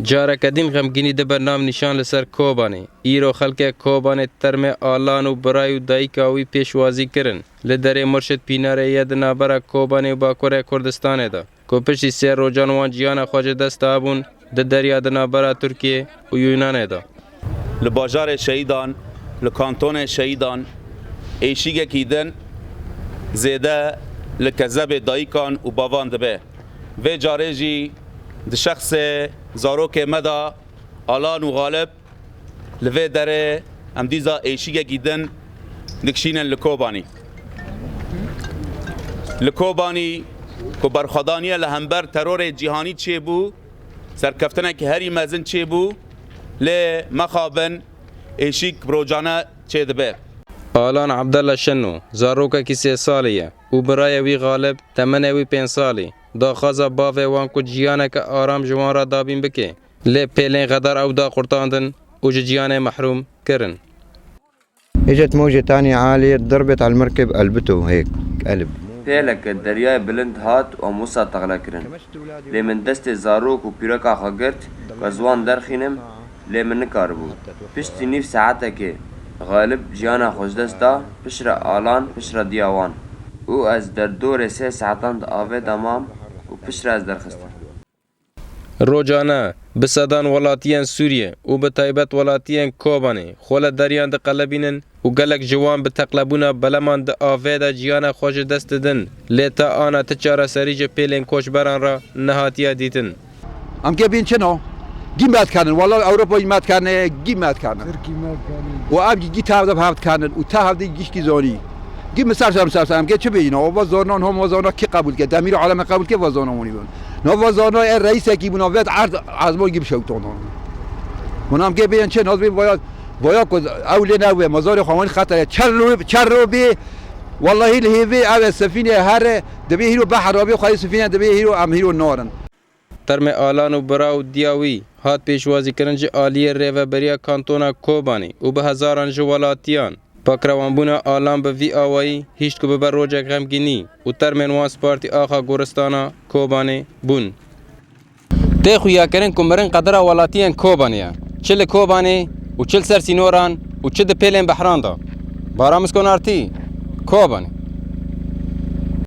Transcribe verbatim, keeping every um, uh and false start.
Careke din xemgînî dibe navnîşan li ser Kobanê. Îro xelkê Kobanê termê Alan û birayî û dayika wî pêşwazî kirin. Li derê Murşid Pînarê ye di navbera Kobanê û Bakurê Kurdistanê de, ku piştî sê rojan wan ciyana xwe ji dest dabûn di derya di navbera Tirkiye û Yûnanê de. Li bajarê Şehîdan, li kantonê Şehîdan êşîgekî din zêde li kezebê dayikan û bavan dibe. Vê carê jî di şexsê zarokê me de Alan û Xalib li vê derê em dîsa êşîgekî din dikişînin li Kobanî. Li Kobanî ku berxwedaniye li hember terorê cîhanî çêbû, serkeftinekî herî mezin çêbû, lê mexabin êşîk rojane çêdibe. Alan Abdella Şeno, zarokekî sê salî ye û birayê wî Xalib, temenê wî pênc salî, daxwaza bavê wan ku ciyaneke aram ji wan re dabîn bike, lê pêlên xedar ew da qurtandin û ji ciyanê mehrûm kirin. اجت موجة تانية عالية ضربت على المركب، قلبته هيك، قلب. Pêleke deryayê bilind hat û em wisa texle kirin. Lê min destê zarok û pîreka xwe girt ku ez wan derxînim, lê min nikaribû. Piştî nîv saetekê Xalib jiyana xwe ji dest da, piştre Alan, piştre diya wan. Û ez derdorê sê saetan di avê de mam û piştre ez derxistim. Rojane bi sedan welatiyên Sûriyê û bi taybet welatiyên Kobanê xwe li deryan diqelebînin û gelek ji wan bi teqlebûna beleman di avê de ciyana xwe ji dest didin, lê ta ana ti çareserî ji pêlên koçberan re nehatiye dîtin. Em gê bên çi no? Gî met kenin, wala Ewropa gî met kenin, gî met kenin. Tirkî met kenin. Û ev gî, gî tev de hevd kenin û te hevdî gişkî zonî. Gî min ser ser ser ser, em gê çi bêjin? O va zorna, hom va zorna kî qebûl ke? Demîr aleme qebûl ke va zorna wanî bûn. No va zorna e reisekî bûna vet erd azmon gî bişewton. Hûn em gê bêjin çi? Naz bê vaya, vaya ku ew lê newê, mazarê xwe wanî xetere. Çerro, çerro bê, wallahî li hêvê ev e sefîne here, dibê hîro behra bê, xwayê sefîne dibê hîro, em hîro narin. Termê Alan û bira û diya wî hat pêşwazîkirin ji aliyê Rêveberiya Kantona Kobanê û bi hezaran ji welatiyan. Pakrewanbûna Alan bi vî awayî hişt ku bibe rojek xemgînî û termên wan spartî axa goristana Kobanê bûn. Tê xuyakirin ku mirin qedera welatiyên Kobanê ye. Çi li Kobanê û çi li ser sînoran û çi di pêlên behran de. Bara Miskonartî, Kobanê.